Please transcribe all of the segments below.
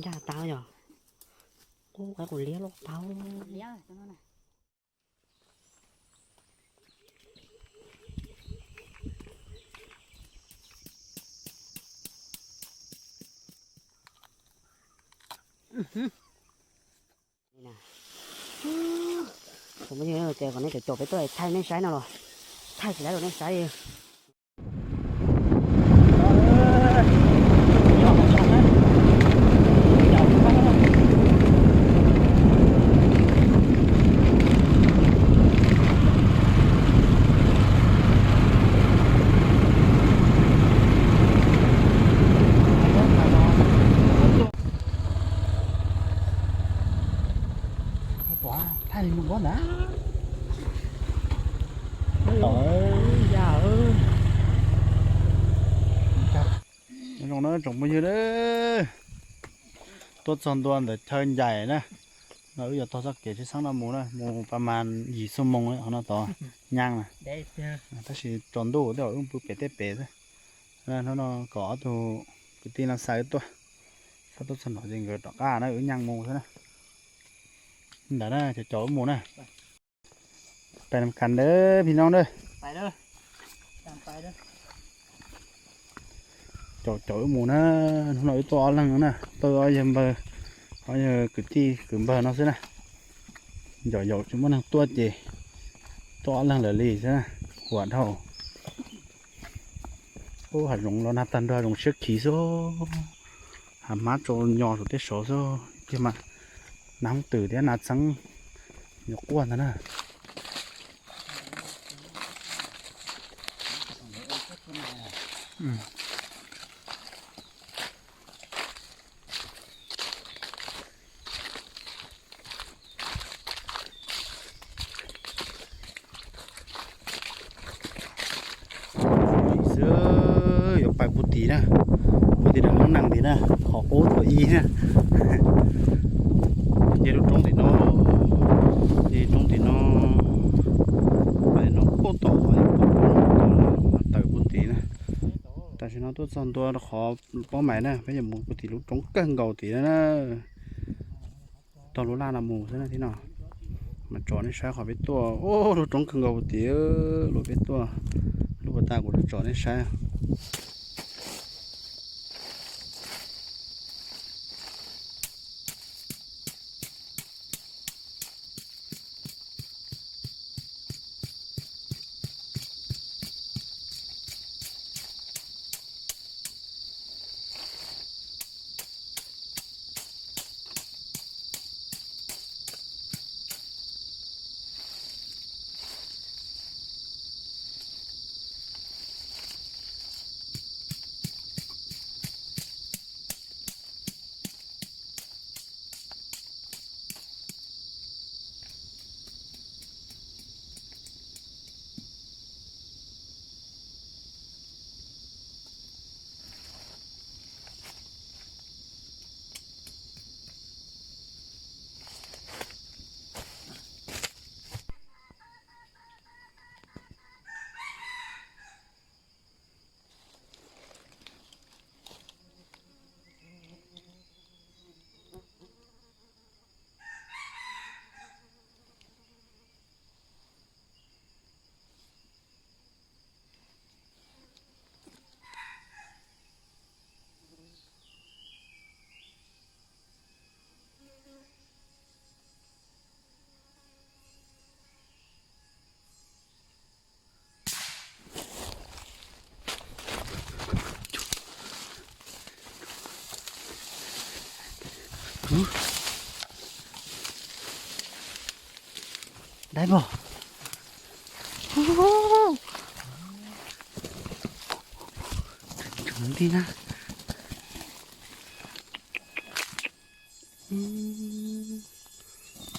Ncaj tau yog. Ub, qaib qus liab loj tau. Ces kom nej cov caum peb tuaj thaij nej saib no los thaij tsis laib rau nej saib. Thaij li mus ntag. Zoo na tsoom phooj ywg, tuaj txog ntua ntawm chaw ncaim na, no wb yuav taug txoj kev tsheb xeeb no mus na, mus pas mas yim xuab moos qhov no tod, nyaj na. Tab sis tsaus ntuj thiab wb pw pem tej pem xwb. Hnub no kom ob tug kwv tij no xa wb tuaj, xa tuaj txog nov ces nkawd rov qab na, wb nyaj mus xwb na. Ntawd na, cov caum wb mus na. Pais nram kas ntawd phim no na. Caum caum wb mus na, hnub no wb tuaj ob leeg na, tuaj ob yawg npawg, ob yawg kwv tij kwv npawg no xwb na. Yaum yaum tsis muaj neeg tuaj ces tuaj ob leeg lawm li xwb na, huam dhau. Ub, hav zoov los nag tag nrho, hav zoov siab khiv xwb, hav hmab tso nyo saum tej saud xwb, tiag mas nas hoob twm thiab nas txeeb nyuam quaj ntag na. Xwb yuav pais puag tim na, puag tim nram lub nees tim na, qhov qub thaum ib na. Nce lub roob tim no, nce roob tim no, pais no puag tom qhov tawm puag tim na. Tam sim no tuaj txog ntua rau qhov pob mais na, peb yuav mus puag tim lub roob kawg nkaus tim na. Taug lub laj no mus xwb na tib no. Mas tsom nej saib qhov peb tuaj, lub roob kawg nkaus puag tim, lub peb tuaj, lub puag ta kuv tsom nej saib. Dai npog. Tseem ntij na.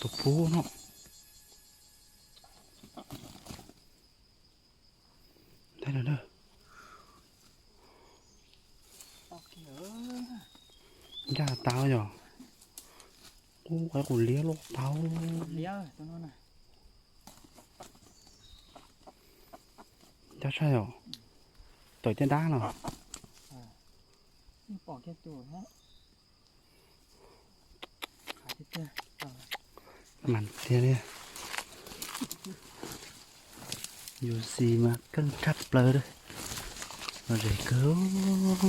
Tus pub no. Dai lawm na. Ncaj tau yog. Ub, qaib qus liab loj tau. Ncaj tshaj yog. Tawm caj dab los. Pom kiag tus thiab. Mas tiag li, yus xis mas keej tshaj plaws li, los zem kawg.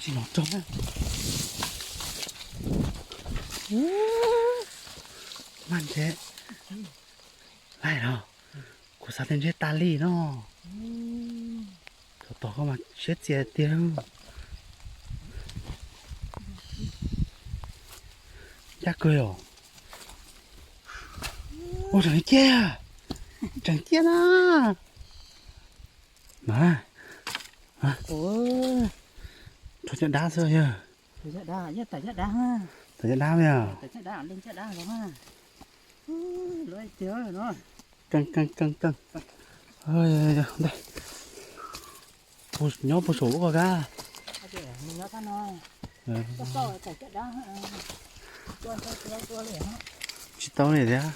Tsis nov rau na. Ub, mas ntshe laij los, kuv xav tias ntshe tas li no. Tos tos koj mas siab txias tiag. Ncaj kawg os. Ua tseem ciaj, tseem ciaj na. No, rho caj dab xwb yog. Tawm caj dab, tawm caj dab yog. Keej keej keej keej. Nyob puag saum ub ko kab. Tsis tau li thiab.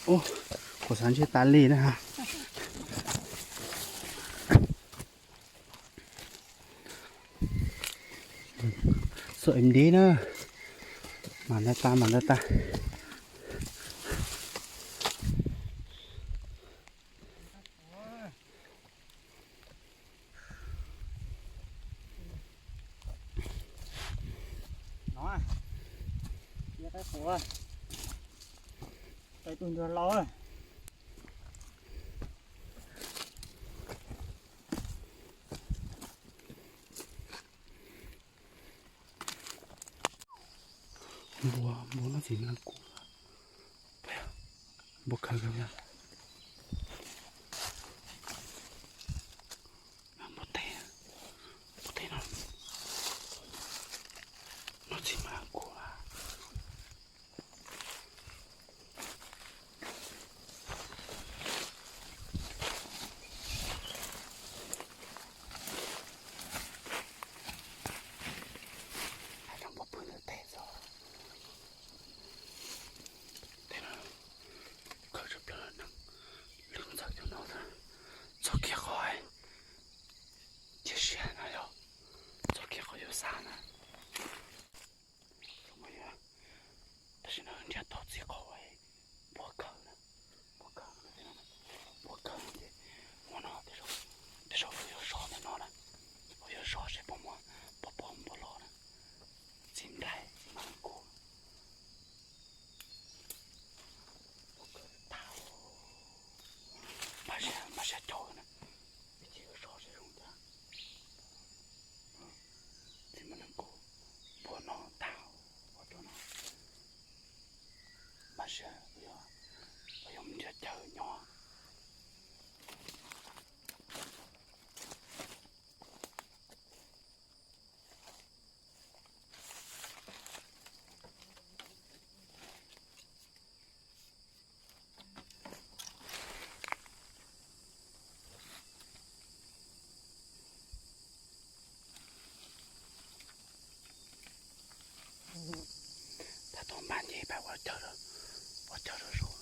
Kuv xav ntshe tas li na. Xom em dib na. Mam ntawd tas, mam ntawd tas. No, qaib qus, qaib tus ntuag laus. Npua, npua no tsis nag kub, npua khawv kawg. Npua teb, npua teb no, no tsis nag kub. Hais rau npua pw ntawd teb txog, tej no khawv tshaj plaws, neeg lwj ntxaws cov no, txog kiag qhov cia siab no yog, txog kiag qhov yuav xav na. Tam sim no nrhiav tau txij qhov npua khawv na, npua khawv, npua khawv ces muab no, tej zaum yog zos ntawm no na, yog zos seb puas muaj pog pog npua los na, txiv nplaig mas kub. Npaj siab, npaj siab caum na, ib chim zos seb zoo cas. Txiv mas neeg kub, npua no tag, ua rau no. Npaj siab, yog mus nrhiav chaw nyob. Thaum tau npaj ces pab ua chaw, ua chaw rau zos,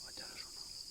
ua chaw rau zos no.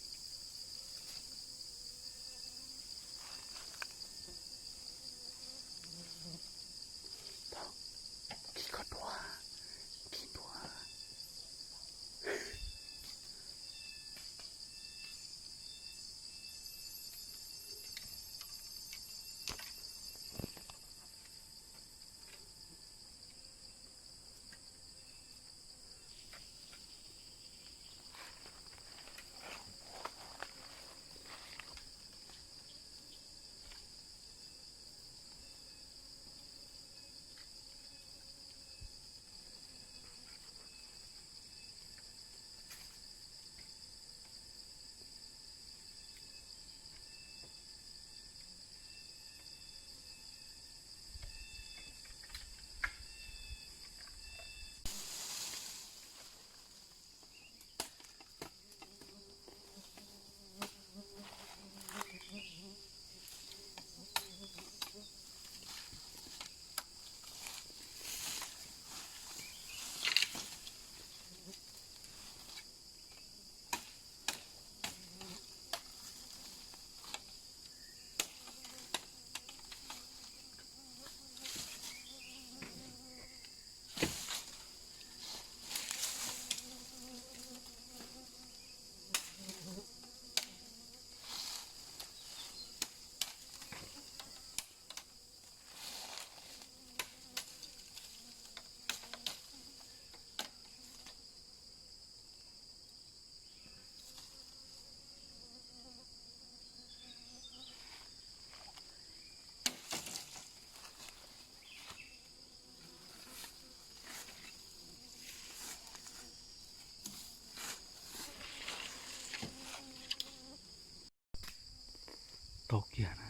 Tau kiag na,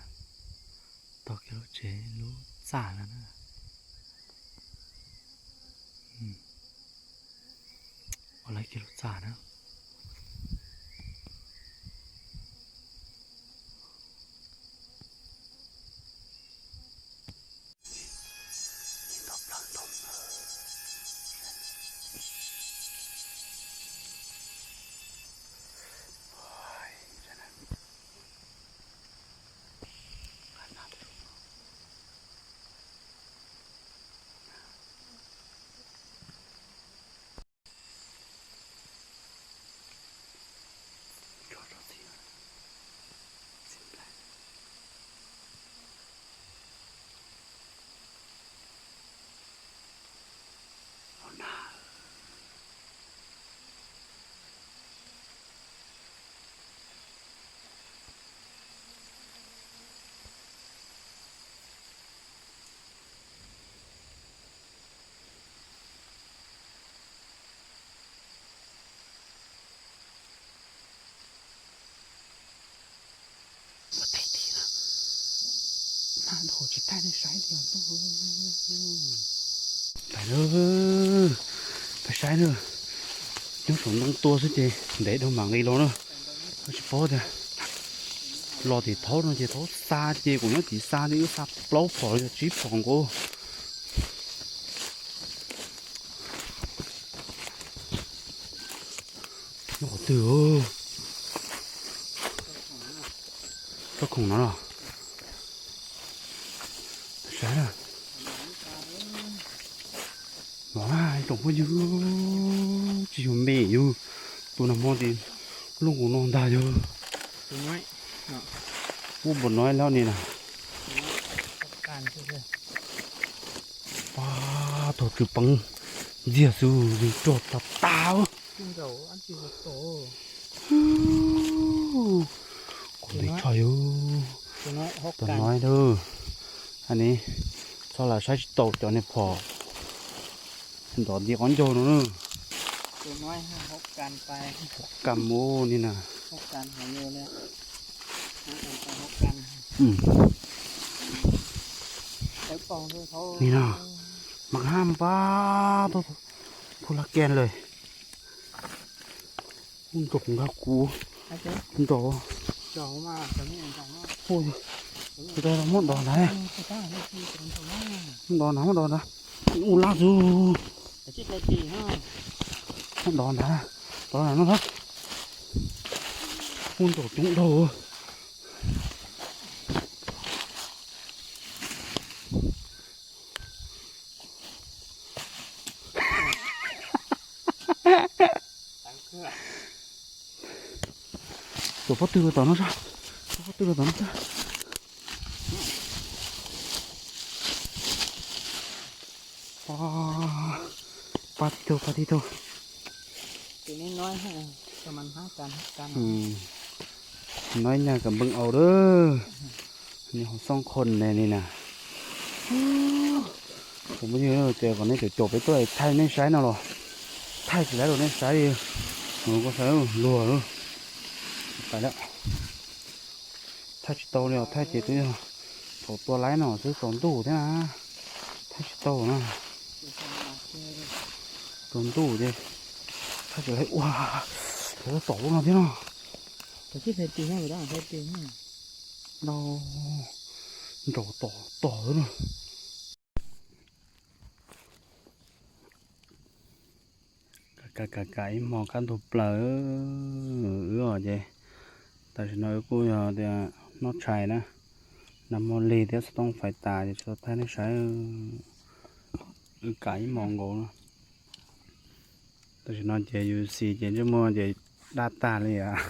tau kiag lub tsev lub txaj lawm na. Ua lawv kiag lub txaj na. Mas thaij tib na, mas thaum tsis thaij nej saib li os. Pais na, pais saib na, nyob saum ntoo tua xwb ces ntev dhau mam nqis los na. Tsis paub tias los tim thaub no ces thaub xa ces kuv nyob tim xa li wb xa plaub phom los yog tsib phom nkaus. Nyob qhov twg? Tsob khoom no los? Saib na. Los na tsoom phooj ywg, tsis yog me yus, tus nag hmo ces loj nkaus no ntag yog. Ub, npam no lawm ni na. Pab thaum twg peev ntxiag xwb, rog tas tas. Kuv ntev tshaj yus. Tus no, tus no, a ni, txhob lam saib tsis taus cov niag phom nrov nti qab ncaug no na. Hauv kas mus ni na. Ni na, mas haj pab tau phu la ke lawm. Ub, nrov nkag kuv nrov. Ntawd muab nrov ntag, muab nrov ntag, muab nrov ntag. Ub, lab xwb. Muab nrov ntag, nrov ntag no. Ub, nrov coob dhau. Tus pob tw rau tom no, tus pob tw rau tom no. Pab tib tug, pab tib tug. Noj nyag kam npeej aus lawm. Ni hauv xoob khon ne li na. Tus phooj ywg, ces kom nej caum caum peb tuaj thaij nej saib no los thaij tsis laib rau nej saib li. Koj saib luag lawm. Thaij tsis tau li os, thaij ces twb yog thaum tua laib no xwb, tsaus ntuj thiab na. Thaij tsis tau na. Tsaus ntuj ces thaij tsis laib ua. Thaum tom lub no thiab no. Nrov tom tom na. Kam kam kam ib hmos kab ntug plaws wb os ces. Tam sim no wb kuj yog tias noj tshais na, nag hmo lig thiab xov tooj fais tas ces tsis tau thaij nej saib. Wb kam ib hmos nkaus na. Tam sim no ces yus xis ces ntsej muag ces daj tag li as.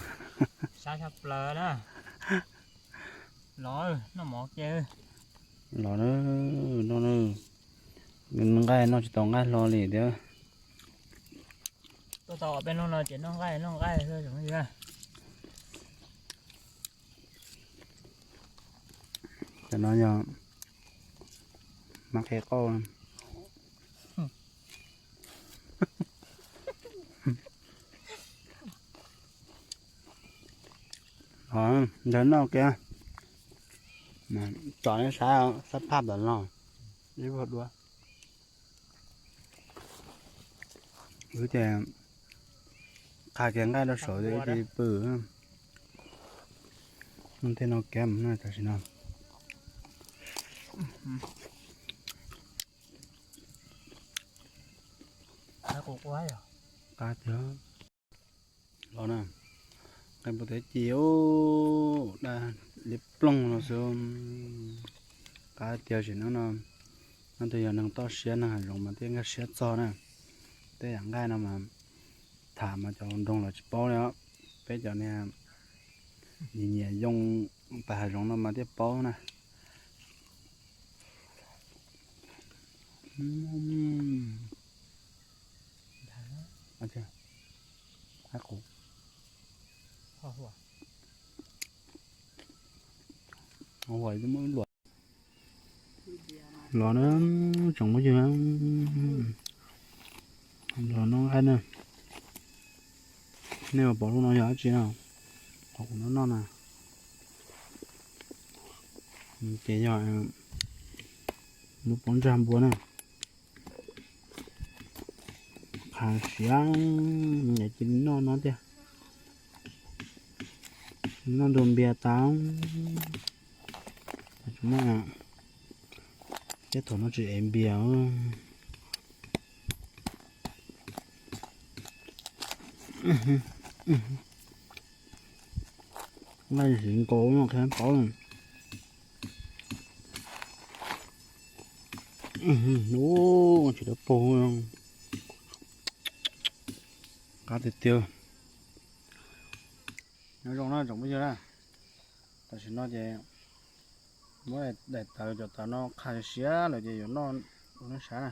Los na, noj tsis tau nqaij, noj tsis tau nqaij hlo li thiab. Cov no yog mab qhe qauj. Ntawd noj kiag, Tsom nej saib, sab phaj pam no, ib vuag dua. Wb ces qha kiag nqaij rau saum wb ces pw. Tej no kiag mus na tam sim no. Qab tiag los na, nqaij npua teb ci, daj liab ploog no xwb. Qab tiag sim no no, no twb yog neeg toj siab neeg hav zoov mas thiaj nkag siab txog na. Tej yam nqaij no mas tham mas cov nroog los tsis paub li os. Peb cov niag nyiam nyiam yoo pas hav zoov no mas thiaj paub na. Los na, tsoom phooj ywg, los noj nqaij na. Nej puas pom lub no yog dab tsi no? Qhov kuv noj noj na, ces yog lub pob ntsag npua na. Qha siav, cia li noj no tiag. Noj nrog npias tas. Tsis muaj, tej thaum no tsis ev npias. Nqaij siv nkaus no qhia paub. Ua tsis dawb paug, qab tiag tiag. Nyob zoo na tsoom phooj ywg na, tam sim no ces muab daim tawv, cov tawv no qha siav lawm ces yuav noj ua neb saib na.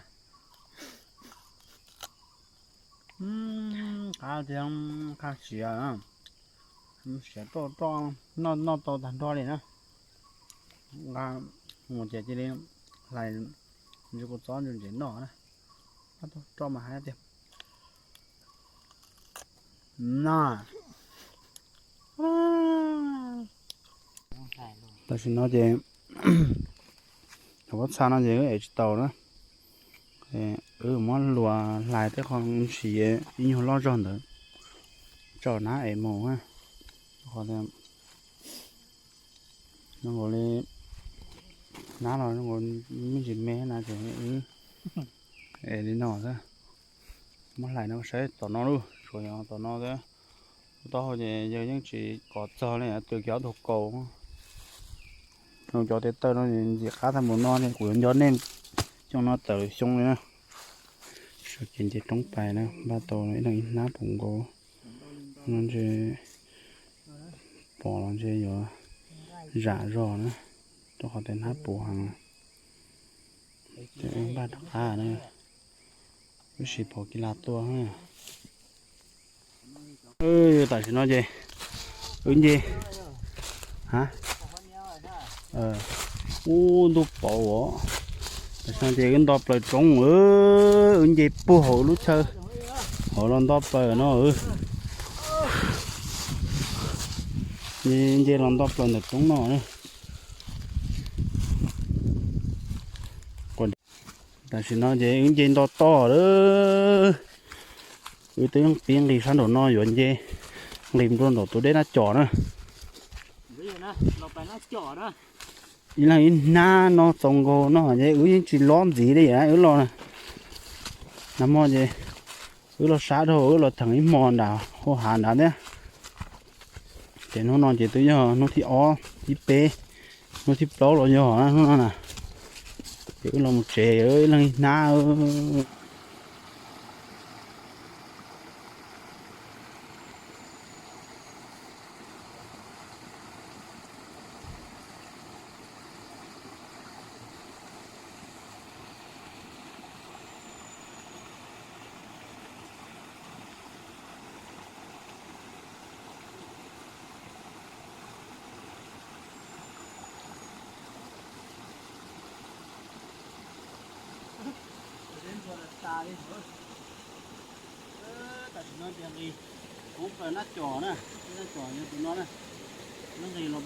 Qab tiag, qha siav, siav roj roj, noj noj tau tag nrho li na. Nqa mus ces cia li hlais ntsis kua txob ntsis ntsev noj na. Roj mas hais tiag. Na, tam sim no ces cov pob txha no ces wb ev tsis tau na. Wb muab luas hlais tej qho ntsis ib nyuag loj zog ntawd tso nab ev mus. Qhov zoo nkaus li nab los zoo nkaus me ntsis me na ces wb ev li no xwb. Muab hlais no saib tom no lauj, tsuas yog tom no xwb. Taub hau ces yawg yeej tsis kov txog li, twb kiag ob tug kaus. Nws cov tes taw no ntxim qab tag npaum no ne, kuv yuav nco nej xyoo no tawm xyoo li na. Sawv cev nce roob pais na, npaj tau ib leeg ib hnab puv nkaus. No ntshe pom los ntshe yuav zam zog na, rau qhov tias hnab puv heev. Ces wb npaj rov qab na, wb sim pom kis las tua. Tam sim no ces wb nce, ub ntuj pauv os. Tam sim no ces wb nto plaws roob, wb nce puag hauv lub chaw hauv los nto plaws no. Nce los nto plaws ntawm roob no. Tam sim no ces wb nce nto toj lawm. Wb twb pib nqis sab nraum no yuav nce nqis rau nraum tus dej Nab Cos na. Ib leeg ib hnab no txaus nkaus no ces wb yeej tsis lob ntxiv li wb los. Nag hmo ces wb los sab dhau, wb los theem ib hmo nram hau hav nrad thiab. Ces hnub no ces twb yog hnub thib ob, thib peb, hnub thib plaub los yog hnub no na. Ces wb los mus tsev ib leeg ib hnab. Tam sim no ces nqis roob plaws Nab Cos na, Nab Cos yog tus no na. Wb nqis los